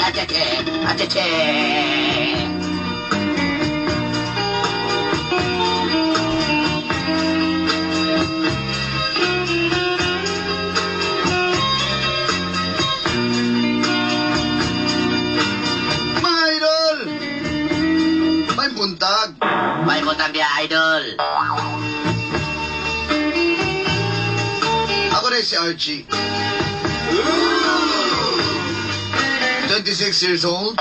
Acheche! Acheche! Mga idol! May buntag. May butang dia, idol. Ako rin si Archie. 26 years old.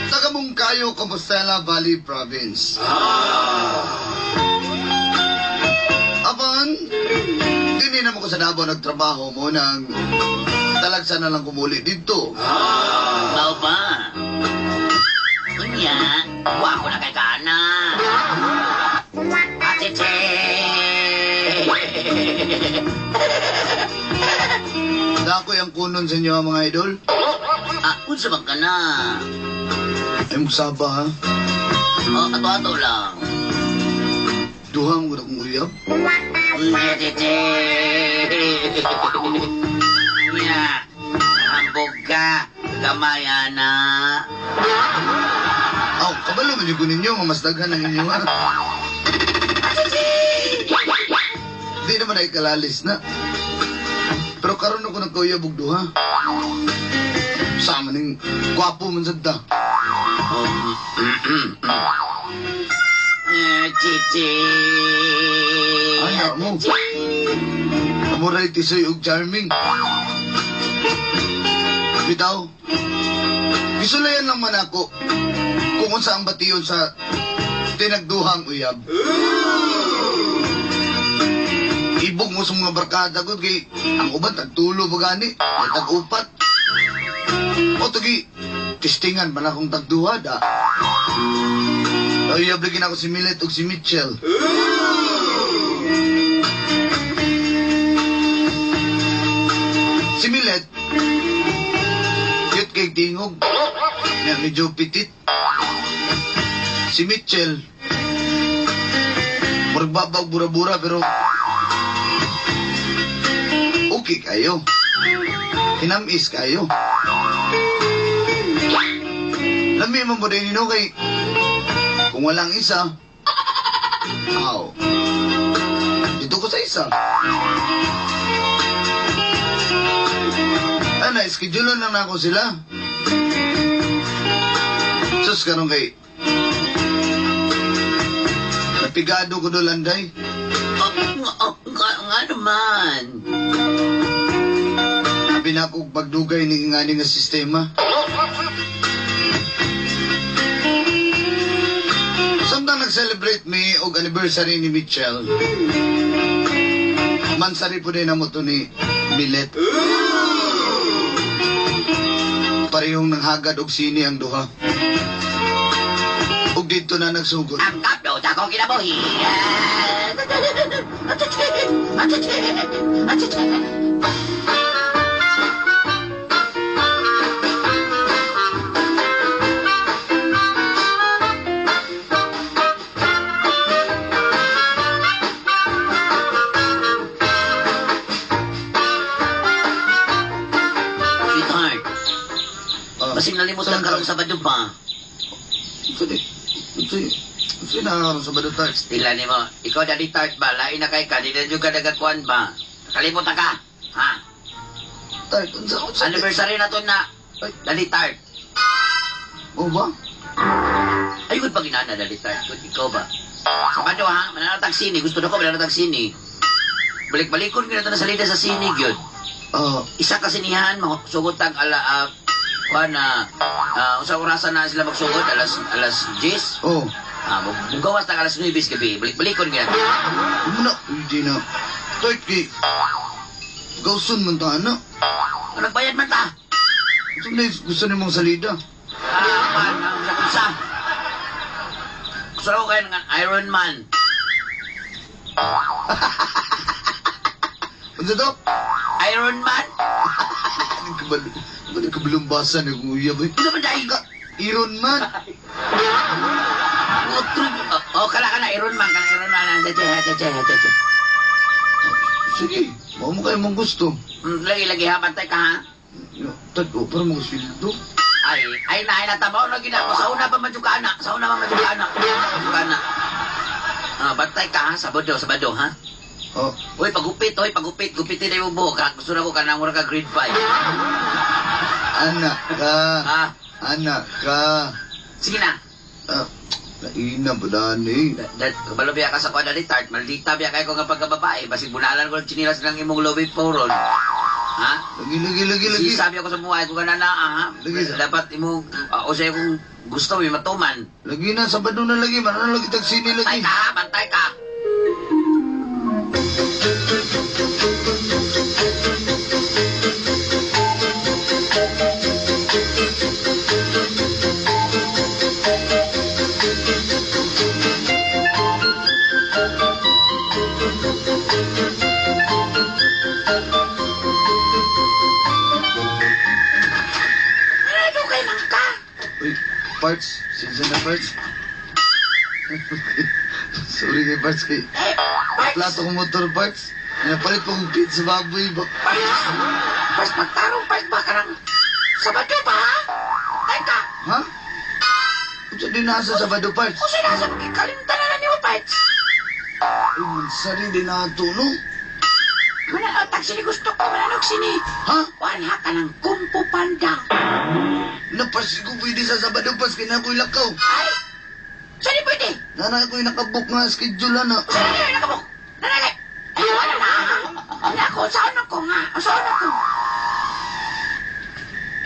Taga Mungkayo, Compostela Valley Province. Apan, hindi naman ko sa Davao nagtrabaho mo nang talagsa na lang kumuli dito. Mao ba? Unya, wa ko na kay kana. Acheche! Dakoy ang kunon sa inyo, mga idol. Ah, unsa man ka na? Ay, magsaba ha. Oh, ato-ato lang. Duha mo akong uyab. Acheche! Nya, hambog ka. Gamay, ana. Aw, kabalo man yung ninyo, nga mas daghan ang inyo ha. Di naman ay kalalis na. Pero karon ako nagkauyab og duha. Sama ning gwapo man sad ta. Eh, chichi. Ay, mo. Amuray tisoy og charming. Bitaw. Gisulayan lang man ako kung unsa ang bation sa tinagduhang uyab. Ibog mo sa mga barkada ko kay ang uban tagtulo pa gani, ay tag-upat. O tugi, testingan man akong tagduha da. Uyab lagi na ako si Millet ug si Mitchell. Si Millet, cute kay tingog. Nya medyo petit. Si Mitchell, murag babag bura-bura pero okay kayo. Hinamis kayo. Lami man po din kay kung walang isa, aw, dito ko sa isa. Ana, schedule lang na ako sila. Sus, karon kay napigado ko doon, Landay. Oh, oh, nga, nga naman. Sabi na ako pagdugay ni nga nga sistema. Samtang nag-celebrate mi og anniversary ni Mitchell, mansari po din mo to ni Millet. Parehong nanghagad og sini ang duha. Og dito na nagsugod. Ang kaplo sa akong kinabuhi. Acheche! Acheche! Sweetheart, Ah, basing nalimutan saan ka lang Sabado pa. Sige. Sige. Sige na Sabado tayo. Tila ni mo, ikaw dali tart ba? Lain na kay ka, di na juga nagakuan ba? Nakalimutan ka, ha? Tay, unsa unsa? Anniversary na to na. Ay. Dali tart. O ba? Ay, good pag inana, dali tart. Good, ikaw ba? Sabado ha, mananatag sini. Gusto na ko mananatag sini. Balik-balikon ko na ito na salida sa sinig yun. Ah, Isa ka sinihan, sugod tag ala, kuan na, unsa orasan na sila magsugod? Alas 10? Oh. Ah, mugawas tag alas 9 sa gabi. Balik-balikon ko na. Muna, hindi na. Tay, kay gawson man ta, ana. Nagbayad man ta. Unsa man gusto nimong salida? Ah, pan, ang unsa. Gusto ko kayo ng Iron Man. Unsa to? Iron Man? Kabalo. Ano kabalumbasan ni kung uyab eh. Ano ba dahil ka? Iron Man. Otro. Oh, kala ka na Iron Man, kana Iron Man. Che, che, che, che, che. Sige, mao mo kayo mong gusto. Lagi lagi ha, bantay ka ha. Tag-o para mga sweldo. Ay, ay na, ay na, tamaw na gina ako. Sa una pa man jud ka, anak. Sa una pa man jud ka, anak. Jud ka, anak. Ah, bantay ka, ha? Sabado, Sabado, ha? Oh, Uy, pagupit, uy, pagupit. Gupitin na yung buhok, ha? Gusto na ko ka nang mura ka grade 5. anak ka. Ha? Anak ka. Sige na. Ah, naina ba dani? Kabalo biya ka sa kuha ni Tart. Maldita biya kayo ko nga pagkababae. Basig bunalan ko ng chinilas ng imong lobe poron. Ha? Lagi, lagi, lagi, lagi. Sabi ako sa buhay ko ka na na, ha? Lagi, sir. Dapat imong, o siya kung gusto, may matuman. Lagi na, Sabado na lagi. Manano lagi tagsini Bantay lagi. ka, ha? Bantay ka. Ano kay mangka? Uy, parts. Sinsa na parts. Sorry kay parts kay. Eh, parts! Plato kong motor parts. Napalit pa kong pizza baboy ba? Parts! Parts, magtarong parts ba ka ng Sabado ba, ha? Teka! Ha? Unsa din nasa Sabado parts? Kung sinasa magkikalimtan na na ni mo, parts! Ay, mansari din nato no? Mananotag sini gusto ko, mananog sini. Ha? Wala ka ng Kung Fu Panda. Napas ko pwede sa Sabado parts kay na ako'y lakaw. Ay! Saan yung pwede? Nana ako'y nakabook nga schedule na. Saan yung nakabok? Nanagay! Ay, wala na! Hindi ako, saan ako nga? Saan ako?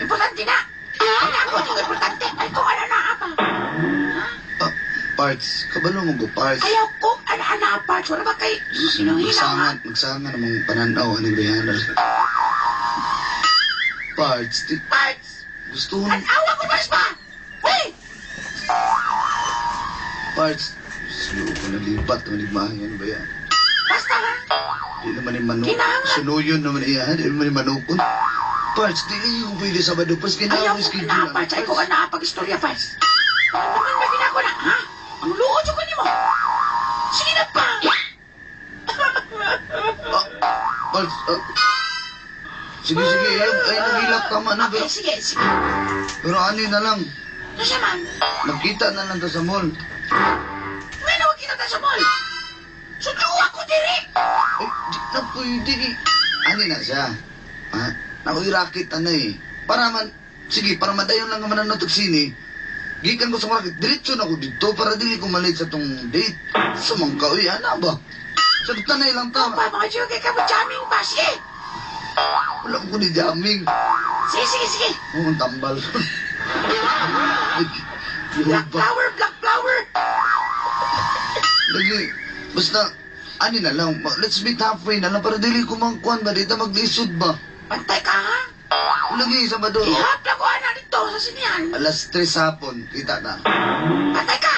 Importante na! Ay, ako, hindi ko importante. Ay, kung ano na, apa. Ah, parts. Kabalo mo ko parts. Ayaw kong ano na, parts. Wala ba kay Sinong hilaw, ha? Magsangan, magsangan namang pananaw aning Rihanna. Parts, di, Parts! gusto ko Tanawa ko, parts ba? Uy! parts. Slow ko nalipat, manigmahan ba yan? Basta, ha? Di naman yung manok. Kinahanglan. Sunuyon naman iya, di naman yung manukon. Parts, di lang yung pwede Sabado. Parts, Ayaw kailangan ko ko schedule. na, parts. Ay, kung ano, pag-istorya, parts. Ano naman ba ginagawa na, ha? Ang luod ko nimo. Sige na pa! Parts, ah. Sige, sige, ay, ay, nagilak, tama na. Okay, Pero, sige, sige. pero ani na lang, Ano siya man? magkita na lang ta sa mall. Ngayon na kita ta sa mall. Sundo ako diri. Ay, di na pwede. Eh. Ani na siya. Ha? Nakoy racket ano eh. Para man, sige, para madayon lang naman ang sini. Gikan ko sa racket, diretso na ko dito para dili ko malate sa tong date. Sumangka, uy, ana ba? Sa tanay lang Ako ta. pa, mga jiyo kay kamo jamming pa. Sige. Wala ko ni jamming. Sige, sige, sige. Oo, ang tambal. Ay, Black Yuba. flower, black flower. Lagi, basta, ani na lang, let's meet halfway na lang para dili ko mangkuan ba, dito maglisod ba? Pantay ka, ha? Lagi, Sabado. Ihap lang ko ana dito sa sinihan. Alas 3 hapon, kita na. Pantay ka.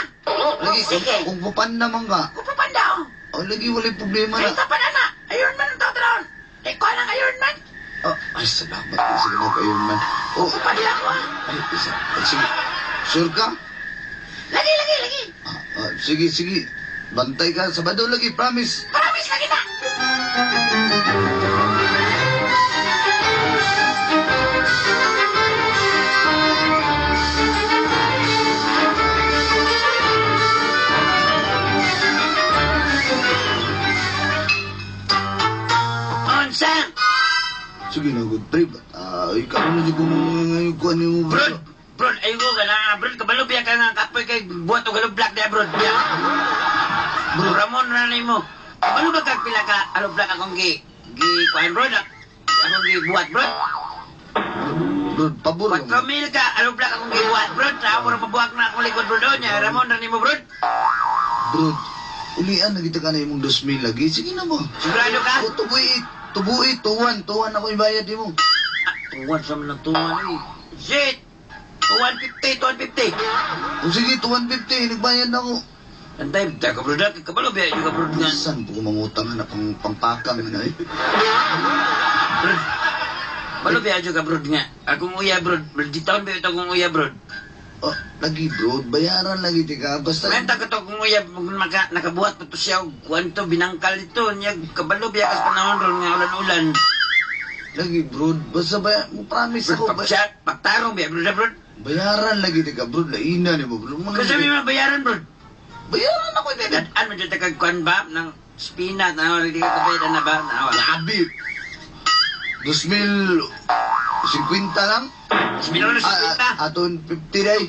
Lagi, Sige. kung pupan naman ka, Kung papanda, oh. oh, lagi wala'y problema Ay, na. tapan ana. Iron Man ang tawag taon. Eh, ko ang Iron Man. Oh, ay, salamat. Sige na kayo man. Oh, Kupanda ko, ha? ay, isa. Ay, sige. Sure ka? Lagi, lagi, lagi. Ah, ah, sige, sige. Bantay ka. Sabado lagi, promise. Promise lagi na. Unsa? Sige na, good trip. Ah, ikaw na di ko mga ngayon ko ano mo. Bro, bro, ayaw ko ka na, bro, kabalo biya ka nga kapoy kay buhat og black dia, bro. Biya. Bro, Ramon na nimo. Kabalo ba kag pila ka alo black akong gi kuan bro na? Akong gi buhat, bro. Bro, pabor. 4,000 ka alo black akong gi buhat, bro. Tao ra pabuhak na akong likod, bro. Nya Ramon ra nimo, bro. Bro, ulian na kita ka na imong 2,000 lagi. Sige na mo. Sigurado ka? Oh, tubuit. Tubuit, tuwan. Tuwan ako ibayad mo. Ah, tuwan sa mga tuwan eh. Shit! 150, 150. Oh, sige, 250. Nagbayad na ako. Antay, tayo ka bro, kabalo biya juga bro nga. Saan po mangutang na pang pangpakang na eh? Bro, balo biya juga bro nga. Akong uya bro, di taon biya ito akong uya bro. Oh, lagi bro, bayaran lagi tika. Basta Renta ka to kung uya maka, nakabuhat pa to siya og kuan to binangkal ito niya kabalo biya kas panahon ron nga ulan-ulan. Lagi, bro. Basta ba, mo promise Bro, ako. Ba, pag, pagtarong biya, bro, bro. bayaran lagi di ka, bro. Laina ni mo, bro. Mga- Kasi may mabayaran, bro. Bayaran ako, hindi. Ano dyan kag ba? Ng spinat, na hindi ka kabayad na ba? Nawa. Grabe. 2,050 lang. Spinat na Ah, 50. aton 50 day.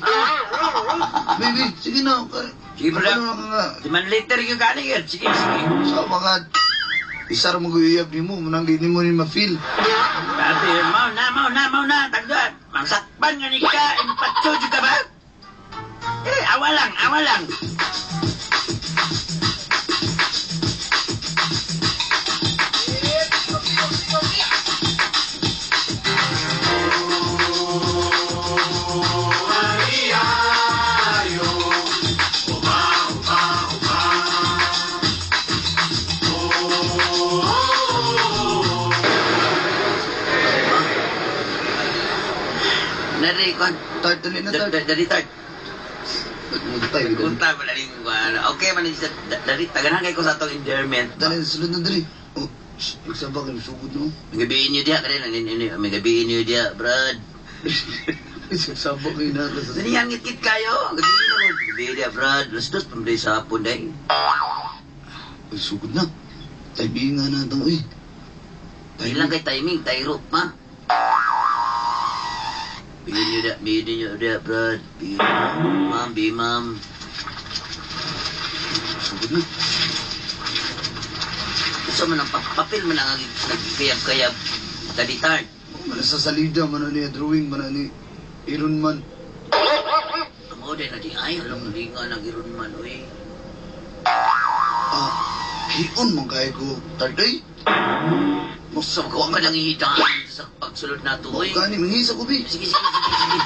Baby, sige na. Sige, bro. Ano na ka nga? 5 liter yung gani yun. Sige, sige. Sa mga isa ra mo guyab nimo, munang di nimo ni ma-feel. Sabi, mau na, mau na, mau na. Tagduan. Mangsakpan nga ni ka. Impatso jud ka ba? Eh, awa lang, awa lang. Nari, kon. Tart dali na tart. Dari tart. Muntay dali. Unta pala rin ko. Ano. Okay man sa dari taganan kay ko sa atong endearment. Dali sulod na dali. Oh, shh, magsaba kayo sugod no. May gabiin niyo diya kare may gabiin niyo diya, brad. Magsaba kayo na sa Dali ang ngit kayo. Gabiin ako. Gabiin diya, brad. 2:00 pamday sa hapon day. Ay, sugod na. Tabi nga na ito eh. Ilang kay timing, tayo ma. Biin niyo diya, biin niyo diya, brad. Biin. Ma'am, bi ma'am. Sugod na. Gusto man ang papel man ang nagkayab-kayab. Dali tart. Oh, man sa salida man ni drawing man ni Iron Man. Amo din na di ay alam di nga nagiron man oy. Ah, hion man kay ko tart eh. Sa ko ka nang ihitaan sa pagsulod na to oy. Gani mangisa ko bi. Sige, sige, sige, sige.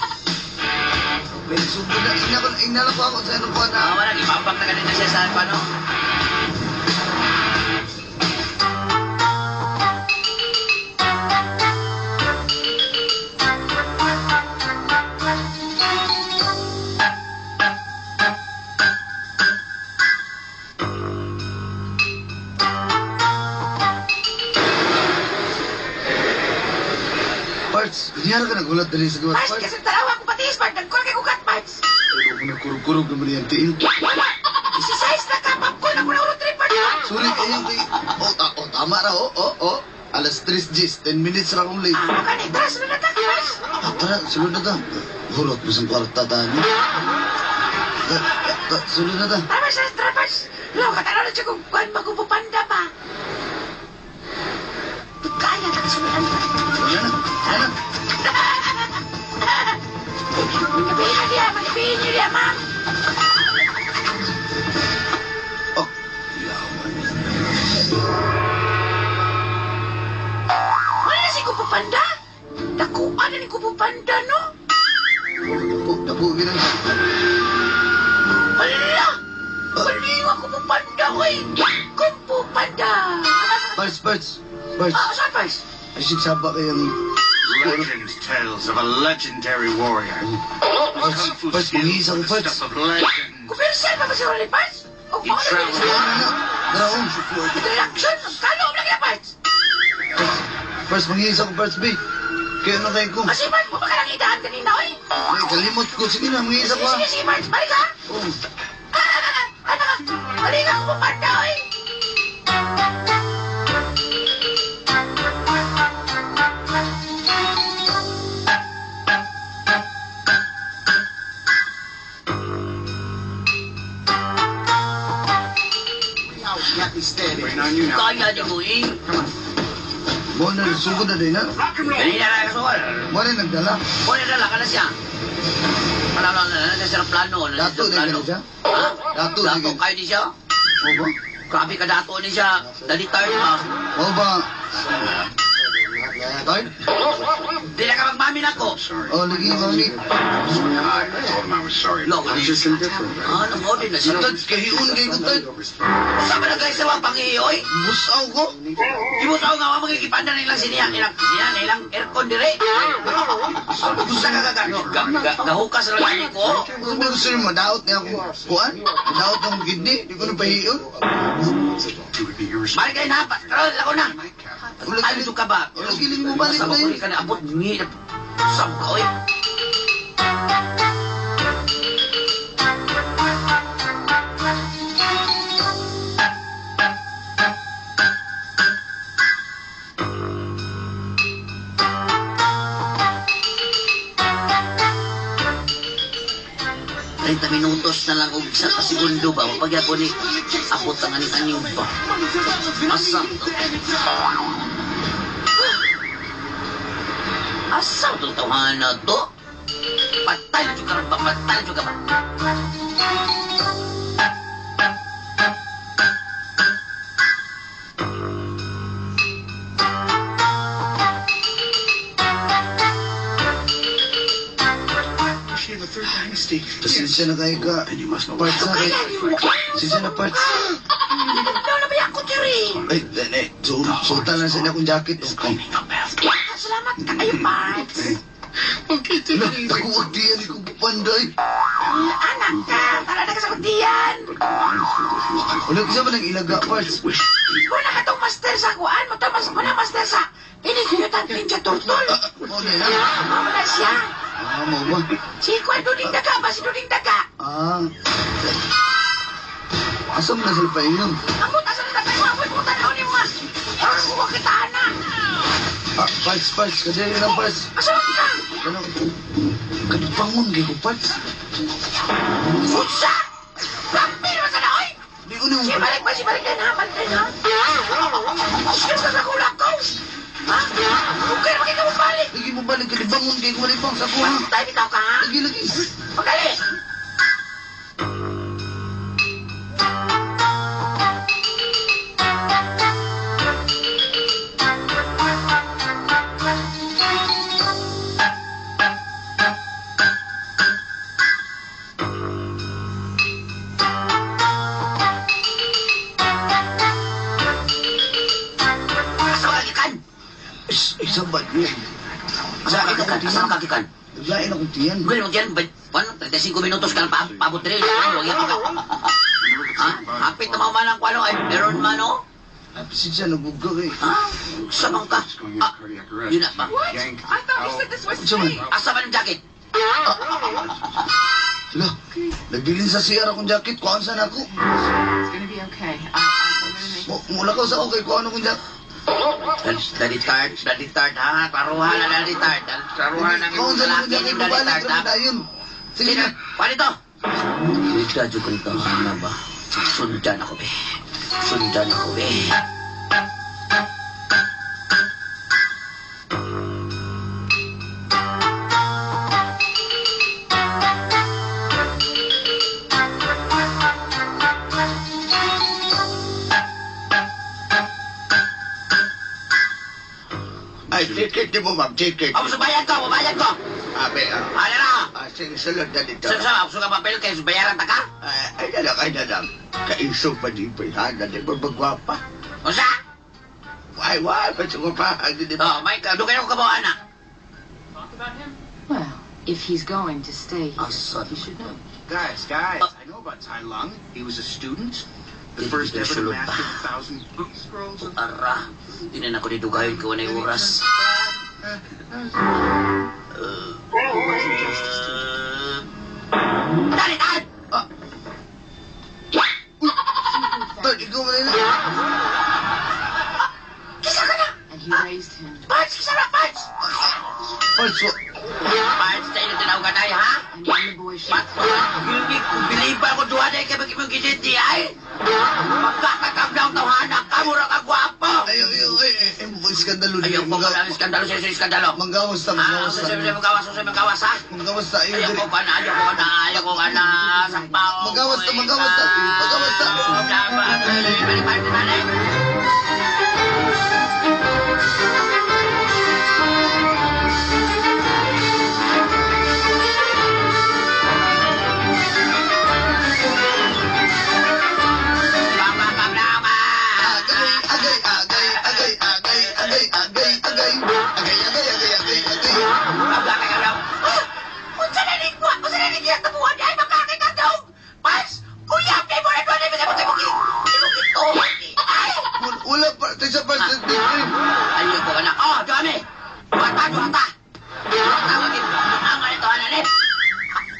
Okay, sugod na. Ina ko ina lang ko ako sa ano ko na. Ah, wala ipambak na kanina siya sa ano. Parts, kunyara ka nagulat dali sa gawas Parts, parts. kasi tarawa ko pati parts, nagkulang kay kukat parts. Pero ako nagkurog-kurog naman yung tiil. Wala! Exercise na ka, popcorn ako na ulo 3 parts. Sorry kayo kay... Oh, oh, tama ra, oh, oh, oh. 3:10, 10 minutes ra akong late. Ah, kani, tara, sunod na ta, parts. Ah, tara, sulod na ta. Hurot mo sa kwarta ta. No? Ta, sulod na ta. Tara, parts, tara, parts. Lo, katanaw na siya kung kuhan magupupanda pa. Kaya na kasulian. Wala na, wala na. Magabihin na diya, magabihin niyo diya, ma'am. Oh, yawan. Wala na si Kupupanda. Nakuha na ni Kupupanda, no? Dako, dako, ginang. Wala! Baliw ang Kupupanda, oy! Kupupanda! Parts, parts, parts. Ah, saan, parts? Ay, sigsaba kayang... Legend tells of a legendary warrior. Parts, Kung fu parts, skills mangisa were ko, the parts. stuff of legend. Kumpersal pa ba si Rolly, parts? O He paano na traveled siya? Wala na, tara, oh. Introduction! Ang kaloob lang niya, parts! Parts, mangisa ko, parts, B. Kaya na kayo ko. Kasi, parts, mo ba ka nakitaan kanina, oy? Ay, kalimot ko. Sige na, mangisa Sige, ko, ah. sige, sige, parts! Balik, ha? Oh. Ah, ano ka? Balik ka, Kupupanda, oy! Waiting on you now. Kaya ni ko, eh. Mo na, sugod na din, ha? Rock and roll. Kanina na kasuwal. Mo na nagdala. Wala na lang ka na siya. Wala lang na na siya plano. Na Dato siya din plano. ka na siya? Ha? Dato, Dato sige. kayo di siya. Mo ba? Grabe ka dato ni siya. Dali tayo ha. Mo ba? Tart? Di na ka magmamin ako. Sorry. Oh, lagi, mami. I told him I was sorry. Loko I'm di. just indifferent. Ano mo din na siya. Tart, kahiun kayo ko, Tart. Sa ba nagay sa wang pangiyoy? Busaw ko. Ibusaw nga wa magigipanda na ilang siniya, ilang siniya na ilang aircon dire. Gusto ka ka gahukas ra gani ko. Kung ba gusto niyo madaot niya akong kuan? Madaot akong kidney? Di ko na pahiyon. It would be irresponsible. Mari kay na, tara lako na. Ulag Ano ka ba? Ulag Sige, mabalik Asa na ko yun. ka na abot ni. Sam ka oy. 30 minutos na lang og isa ka segundo ba pagyapon ni abot ang aning ba. Asa to? Asa to tawhana to? Patay na juga ba? Patay na juga ba? She in the third dynasty. Pasensya na kayo ka. And you must know Parts na kayo. Pasensya na parts. Ikaw na ba ako diri? Ay, eh, suotan lang sa akong jacket. is Oh, cleaning up after. Salamat kayo, Parts. Okay, take Ala, it easy. nakuwag diyan ko panday. Anak ka, tara na ka sa kundiyan. Wala kasi ba nang ilaga parts? Wish. Wala ka tong master sa kuan, mo to mas wala master sa Inigiyutan Ninja Turtle. Mo na yan. Mama na siya. Ah, mo ba? Si Kuan Duding Daga ba? Si Duding Daga. Ah. Asa mo na sila pa ingon? Amot, asa na tayo? Amoy ko tanaw ni mas. Parang kuha kita, ana. Ah, parts, parts. Kadali lang parts. Asa man ka? Ano? Kadibangon kay ko parts. Unsa? Rapi naman sa naoy! Di ko ni Si balik ba? Si balik na ha? Balik na ha? Sige sa sa kulak ko! Ha? Okay naman kayo balik! Lagi mo balik kadibangon kay ko malibang sa kuha. Tayo bitaw ka ha? Lagi lagi. Magaling! Asa ka gikan? Isa ba yun? Asa ka gikan? Asa ka gikan? Naglain akong tiyan. Well, mo dyan, ano, 35 minutos ka lang paabot rin. Ano, wag yan ka. Ha? Hapit na mahuman ang kwano. Ay, meron man, oh. Ah, pasensya na buga kay. Ha? Sabang ka. He's going into Ah, cardiac arrest. yun na ba? Yanked I thought you out. said this was Unsa man? safe. Asa ba ng jacket? Ala, nagbilin sa CR akong jacket. Kuhaan sana ako. It's gonna be okay. I'm gonna make Mo mula ka sa okay, kuhaan akong jacket. Daddy tart, daddy tart, ha? Klaruhan na daddy tart. Klaruhan ang Kuhaan imong sana akong lalaki jacket. ni daddy Mabalik tart, ha? ra dayon. Sige Sige na. na, ito? Kita juga nito, ano ba? Sundan ako, be. Sundan ako, be. Ay, ticket di mo, ma'am, ticket. Ako, subayan ko, subayan ko. Abe, ah, Ano na? ah, sige, sulod na dito. Sa sa, ako suka papel kay bayaran ta ka? Ay, ay na lang, ay na lang. Kaisog pa di pa yan, di ba magwapa? Unsa? Ay, why, pa siya pa, ay, di ba? Oh, may doon kayo ko kabaw ana. Well, if he's going to stay here, Asa he should know. Guys, guys, I know about Tai Lung. He was a student. The first ever to Sulod pa. master the thousand book scrolls. Ara, di na nako didugayon ko na oras. He wasn't just a student. Dali, dali! Tol, ikaw man na. Kisa ka na! And he raised him. Parts, kisa na, parts! Parts, wa. Parts, tayo tinaw ka tayo, ha? And when the boy shot Gilbi, kung biliba ko duha na kay mag-imong gisinti, ay! Magkakakam daw tawhana ka, mura ka gwapo! Ayaw, ayaw, ay, ay, ay, iskandalo. Ayaw ko ka lang, iskandalo, sa'yo, sa'yo, iskandalo. Manggawas ta, Ah, manggawas ta. sa'yo, sa'yo, magawas, sa'yo, magawas, ha? Manggawas ta, ayaw Ayaw diri. ko ka na, ayaw ko ka na, ayaw ko ka na, sakpaw. Magawas ta, magawas ta, magawas ta. Balik, balik, balik. Agay, agay, agay, agay, agay, agay, agay, agay. Agay, agay, agay, agay, agay. Unsa na ni kuha? Unsa na ni giya tabuhan ay makakita daw. Pas, kuya kay mo na doon ay mo mo gito. Ay! Wala pa, taysa parts, Ayaw ko na. Tara, duha ta. Tawagin ang ito ana ni.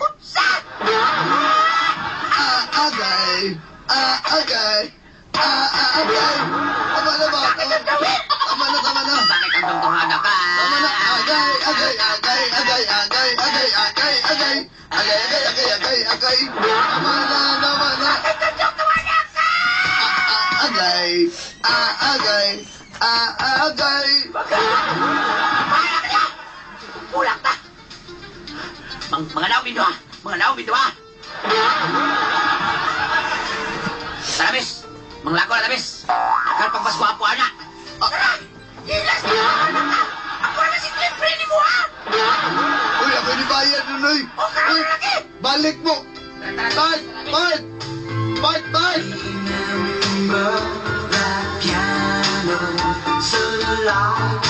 Unsa? Ah, agay. Ah, agay. Ah, ah, agay. Tama na ba? Tama, tama na, tama na. Bakit ang tungtungan ka? Tama na. Agay, agay, agay, agay, agay, agay, agay, agay. Agay, agay, agay, agay, agay. Tama na, tama na. Ah, ah, agay. Ah, agay. Ah, ah, agay. Kulang ta. Mga naong bindo ha. Mga naong bindo ha. Tarabis. Mga lako na tabis. Akal pang paswapo ana. Tara! Hilas na anak ka! Ako naman si Cliffrey ni mo ha! Uy, ako ni bayad nun, uy. O karoon na lagi! Balik mo. Bart, Bart. Bart, Bart. Remember that piano so long.